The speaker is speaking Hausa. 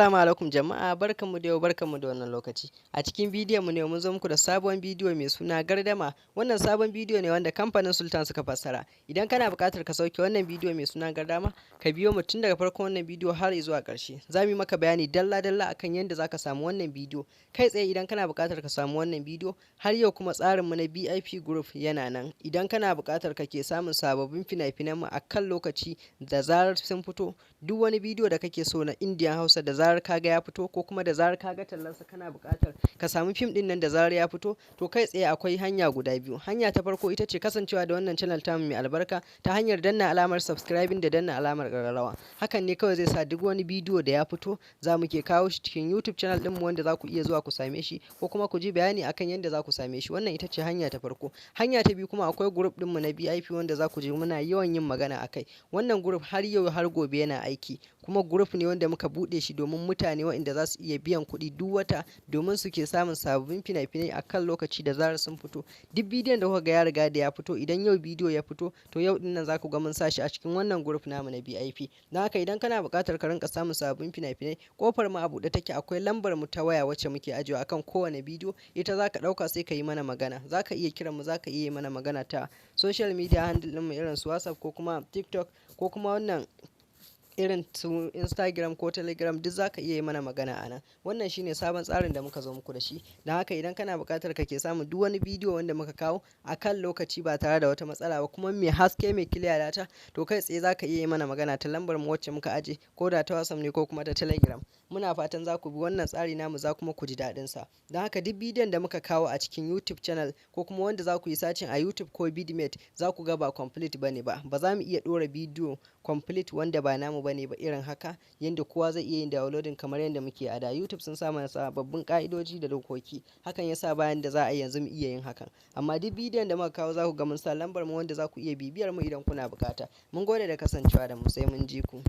Assalamu alaikum jama'a, barkanmu da yau, barkanmu da wannan lokaci. A cikin bidiyon mu ne mun zo muku da sabon bidiyo mai suna Gardama. Wannan sabon bidiyo ne wanda kamfanin Sultan suka fassara. Idan kana buƙatar ka sauke wannan bidiyo mai suna Gardama, ka biyo mu tun daga farkon wannan bidiyo har zuwa ƙarshe. Za mu yi maka bayani dalla-dalla akan yadda za ka samu wannan bidiyo. Kai tsaye, idan kana buƙatar ka samu wannan bidiyo, har yau kuma tsarin mu na VIP group yana nan. Idan kana buƙatar ka ke samun sababbin fina-finan mu a kan lokaci da zarar sun fito, duk wani bidiyo da kake so na Indian Hausa, da zarar ka ga ya fito ko kuma da zarar ka ga tallansa, kana buƙatar ka samu fim ɗin nan da zarar ya fito, to kai tsaye akwai hanya guda biyu. Hanya ta farko ita ce kasancewa da wannan channel tamu mai albarka ta hanyar danna alamar subscribing da danna alamar ƙararrawa. Hakan ne kawai zai sa duk wani bidiyo da ya fito, za mu ke kawo shi cikin YouTube channel ɗinmu, wanda za ku iya zuwa ku same shi ko kuma ku ji bayani akan yadda za ku same shi. Wannan ita ce hanya ta farko. Hanya ta biyu kuma, akwai group ɗinmu na VIP wanda za ku ji muna yawan yin magana akai. Wannan group har yau har gobe yana aiki, kuma group ne wanda muka buɗe shi domin mutane waɗanda za su iya biyan kuɗi duk wata domin su ke samun sababbin fina-finai a kan lokaci da zarar sun fito. Duk bidiyon da kuka ga ya riga da ya fito, idan yau bidiyo ya fito, to yau ɗin nan za ku ga mun sa shi a cikin wannan group namu na VIP. Don haka, idan kana buƙatar ka rinƙa samun sababbin fina-finai, ƙofar mu a buɗe take. Akwai lambar mu ta waya wacce muke ajiyewa akan kowane bidiyo. Ita za ka ɗauka sai ka yi mana magana. Za ka iya kiran mu, za ka iya yi mana magana ta social media handle ɗinmu, irin su WhatsApp ko kuma TikTok ko kuma wannan irin su Instagram ko Telegram, duk za ka iya yi mana magana a nan. Wannan shine sabon tsarin da muka zo muku da shi. Don haka, idan kana buƙatar ka ke samun duk wani bidiyo wanda muka kawo a kan lokaci ba tare da wata matsala ba, kuma mai haske, mai clear data, to kai tsaye za ka iya yi mana magana ta lambar mu wacce muka aje, ko da ta WhatsApp ne ko kuma ta Telegram. Muna fatan za ku bi wannan tsari namu, za kuma ku ji daɗin sa. Don haka, duk bidiyon da muka kawo a cikin YouTube channel ko kuma wanda za ku yi searching a YouTube ko Vidmate, za ku ga ba complete bane ba. Ba za mu iya ɗora bidiyo complete wanda ba namu bane ba, irin haka yanda kowa zai iya yin downloading kamar yadda muke a da. YouTube sun sa mana sababbin ƙa'idoji da dokoki, hakan yasa bayan da za a yi yanzu mu iya yin hakan. Amma duk bidiyon da muka kawo, za ku ga mun sa lambar mu wanda za ku iya bibiyar mu idan kuna buƙata. Mun gode da kasancewa da mu, sai mun ji ku.